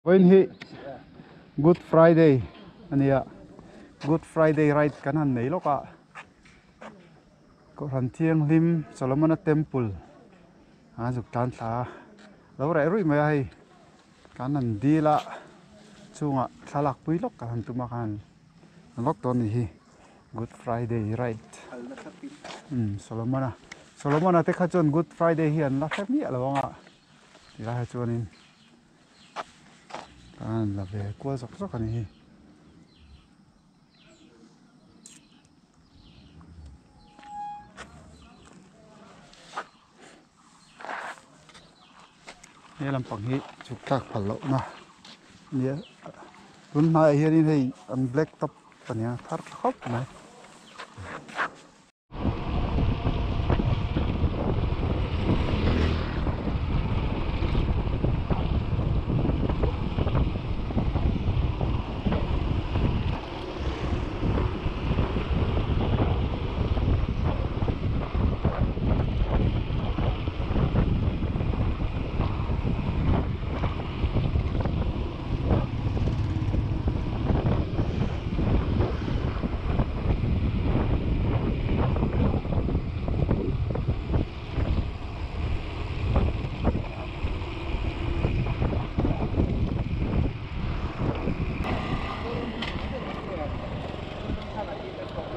Vawiin hi Good Friday a nia, Good Friday ride kan han nei lawk a, Kohhran Thianghlim Solomona Temple a zuk tlan thla a, lo reh ruih mai a hei kan han dil a chungah thlalak pui lawk kan han tum a khan lawk dawn a nih hi Good Friday ride umm Solomona Solomona te kha chuan Good Friday hi an la hre miah lo ang a tilai ah chuanin. An la ve kual zawk zawk a ni hi. He lampang hi chhuk thlak phal loh na a nia tun hnaiah hianin hei an black top a nia thar tha khawp mai.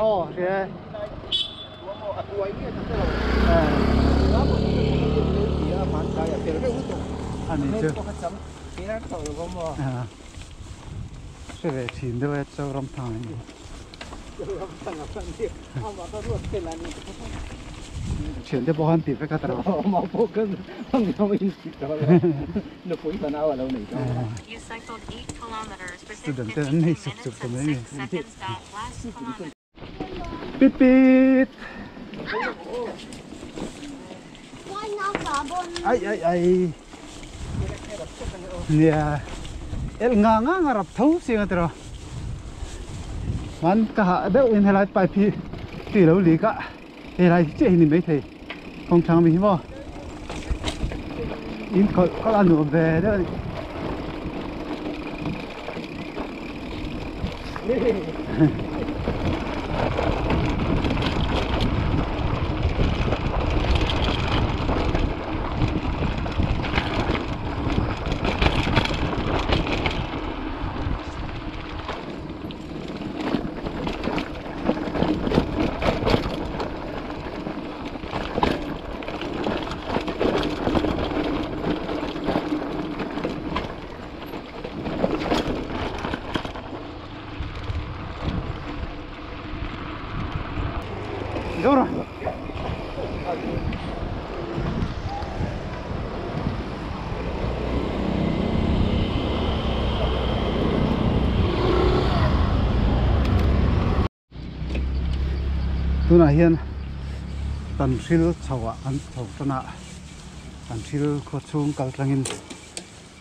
Aw hria e. Ani chu. Hre ve thin deuh e Zoramthang in. Thian te pawh khan tih vek a tawh. Student te an nei chuk chuk ta mai a ni. Pit pit. Ai ai ai. Nia. El nga nga nga rap tho siang atiro. Man ka ha deuh in helai pipe hi tui lo lik a helai hi chiah hi ni maithei kawng thlang ami hi maw in khawlh khawlh a nuam ve deuh a ni. Zo rawh. Tunah hian Tanhril chho ah an chho tan a, Tanhril khua chhung kal tlangin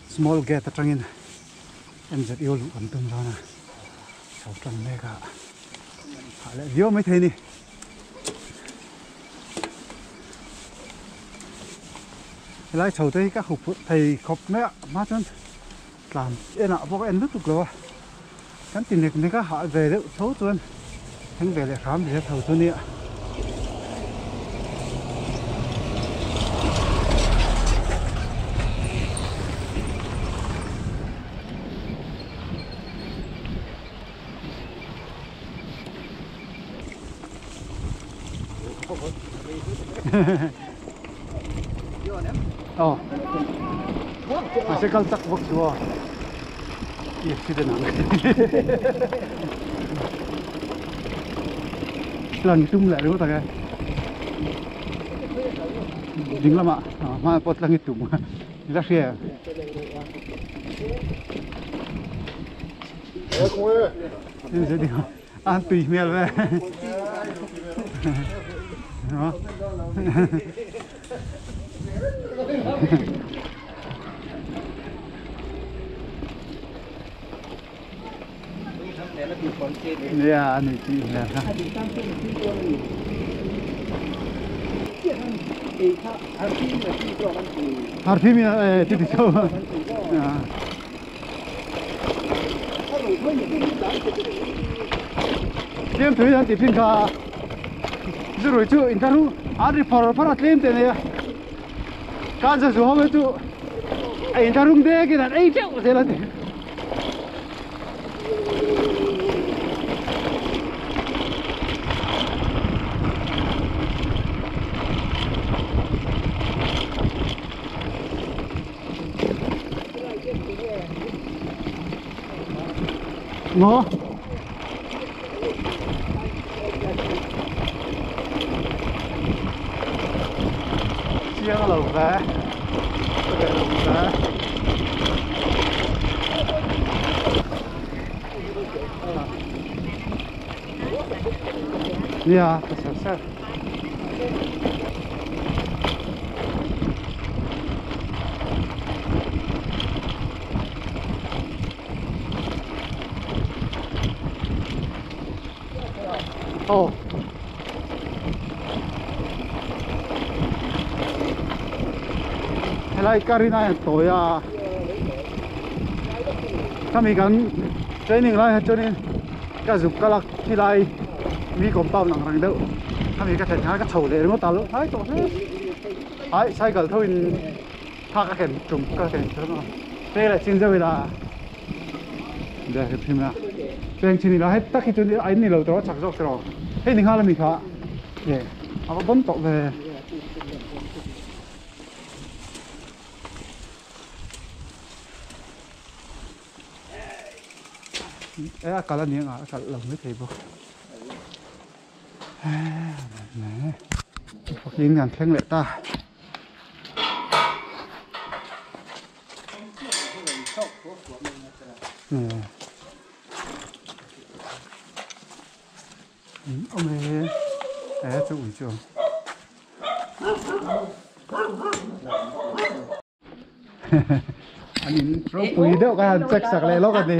small gate atangin MZU luh kan tum dawn a, chho tan mek a hah leh viau maithei a ni. Helai chho te hi ka huphurh thei khawp mai a, hma chuan tlan enah pawh ka en lutuk lo a, kan ti nek nek a hah ve deuh tho chuan thleng ve leh hram zel tho chu nia. Aw mahse kal chak bawk chu aw i accident ang tlang tum leh ringawt ang e ding lamah hma pawh tlang i tum i la hria em. An tui hmel ve. Nia ani tui hmel kha. Harfi mi ti ti cho. Tlem thui an tih thin kha zurui chu inthlahrung an ri phawr phawr a tlem te nei a kan zazu ho chu a inthlahrung dek in an ei teuh zel a ni. Maw? Chiang lo ve. Ve lo ve. Nia, ka ser ser. Aw. Helai karin a tawi a. Khami kan training lai ha chuanin ka zuk ka lak khi lai mi compound ang reng deuh. Khami ka thlen khan ka chho leh ringawt a lo hnai tawh hle. Ai cycle tho in tha ka ken tum ka ken tum a. Te leh chin deuh ila de hrim hrim a. Peng chin ila hei tak hi chu a in ni lo tawh a chak zawk tawh hei ni nghal a ni kha e a va bon tawh ve. E a kal a ni ang a a kal lo mai thei bawk. Fakin kan thleng leh ta. Awm e e chu ui chu. An in ropui deuh ka han check sak leh lawk a ni.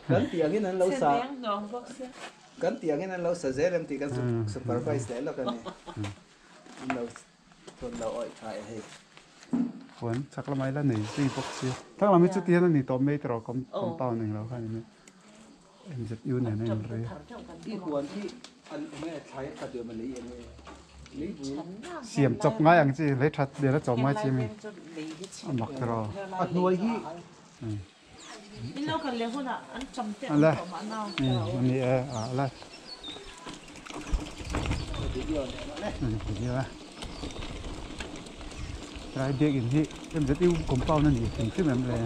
Kan tih angin an lo sa kan tih angin an lo sa zel em tih kan supervise leh lawk a ni. An lo thun lo awih tha e hei. Huan chak lamah ila nei zui bawk si. Thlang lam hi chu tihian a ni tawh mai tawh compound englo khan in MZU nen a inri. I huan hi an enge thlai a that emaw lei enge lei bul. Siam chawp ngai ang chi lei that nen a chawp ngai chi mi a mak tawh. A hnuai hi. In lo kal leh hunah an cham te an tawh mahna. Ani e a la. Video a. Rai biak in hi MZU compound a ni hrim hrim em le.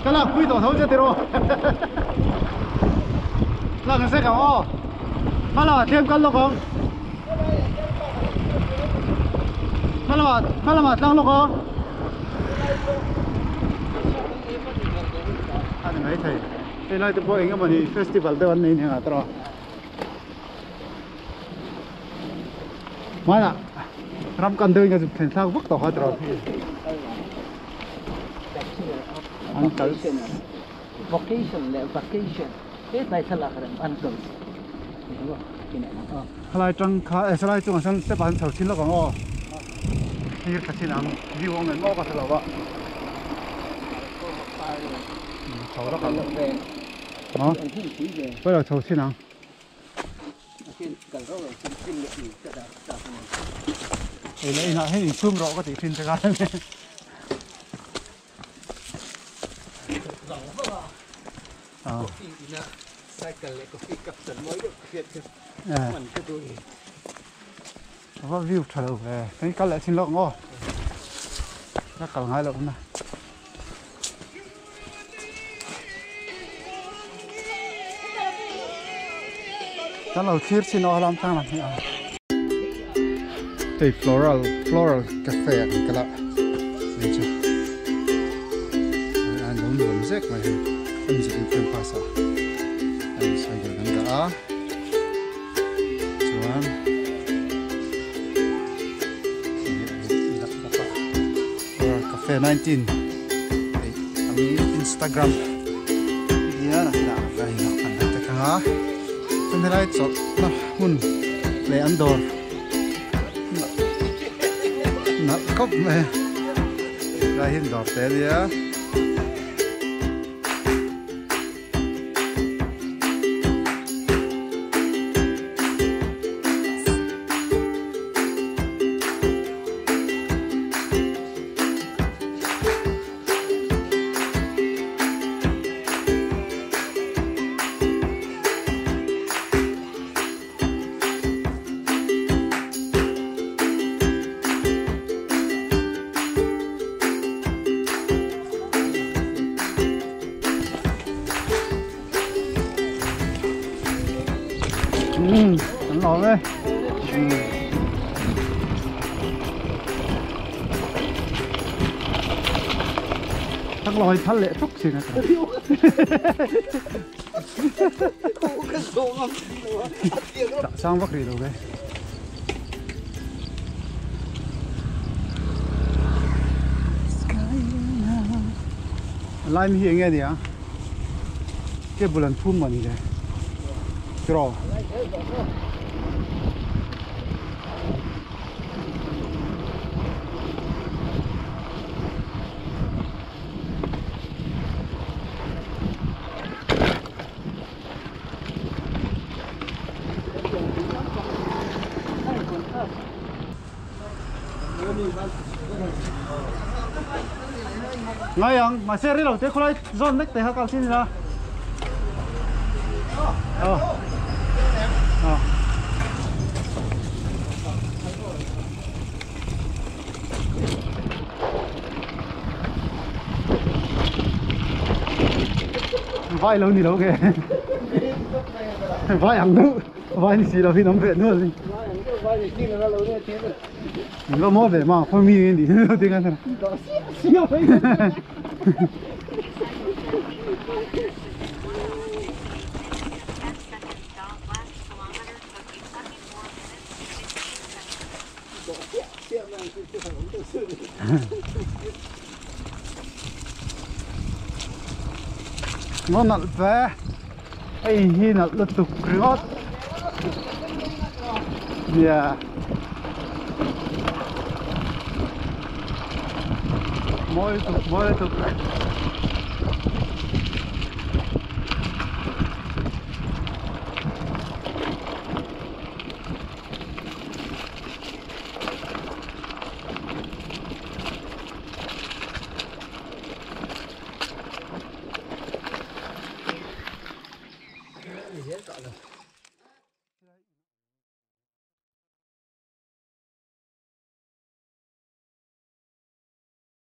Cái là quy tổ thấu chưa tiro là cái xe cả ô mà là thêm cân lộc không mà là mà tăng lộc không anh mấy thầy đây là tụi anh mà đi festival đâu anh này nhá tao mà là ram cần đưa cái chụp sao vứt tao hết rồi. Uncles. Vocation le vacation. Thế này sao là cái uncles. Lại trăng khá, lại chúng ta sẽ bán sầu chín là còn ô. Thì cái chín ăn, đi uống ngày mò cái là vậy. Sầu đó cả. Đó. Bây giờ sầu chín ăn. Ei leh inah hian inchhum rawh ka tih thin che kha. Coffee ina cycle leh coffee cup chan mawi deuh ka hriat chu hman ka duh ni. A va view tha lo ve. Kan kal leh thin lawk ang aw. Ka kal ngai loh na. Kan lo thlir chin aw lam tlang lam hi a. Hei floral floral cafe ah kan kal a ni chu a lo nuam zek mai hei a music in campus ah a insawi kan dah a chuan floral cafe 19 hei ami instagram hian a dah a in an ta kha chuan helai chawlhna hmun leh an dawr nalh khawp mai a helai hi an dawr te ania. Umm an lawm e umm. Thak lawi phal leh thuk thin a. Dah sang vak rih lo ve. Lai mi hi enge nia cable an phum mawni le tiraw. Ngai ang, mahse ri lo te khawlai zawn mek te kha kal chin ila. Ờ. Ờ. Vai lo ni lo ke. Vai ang deuh, vai ni si lo hi nam ve nual ni. Mình có mót về mà thôi mi đi tiếng anh. Nó nặng ve hei hi nalh lutuk ringawt nia mawi lutuk mawi lutuk.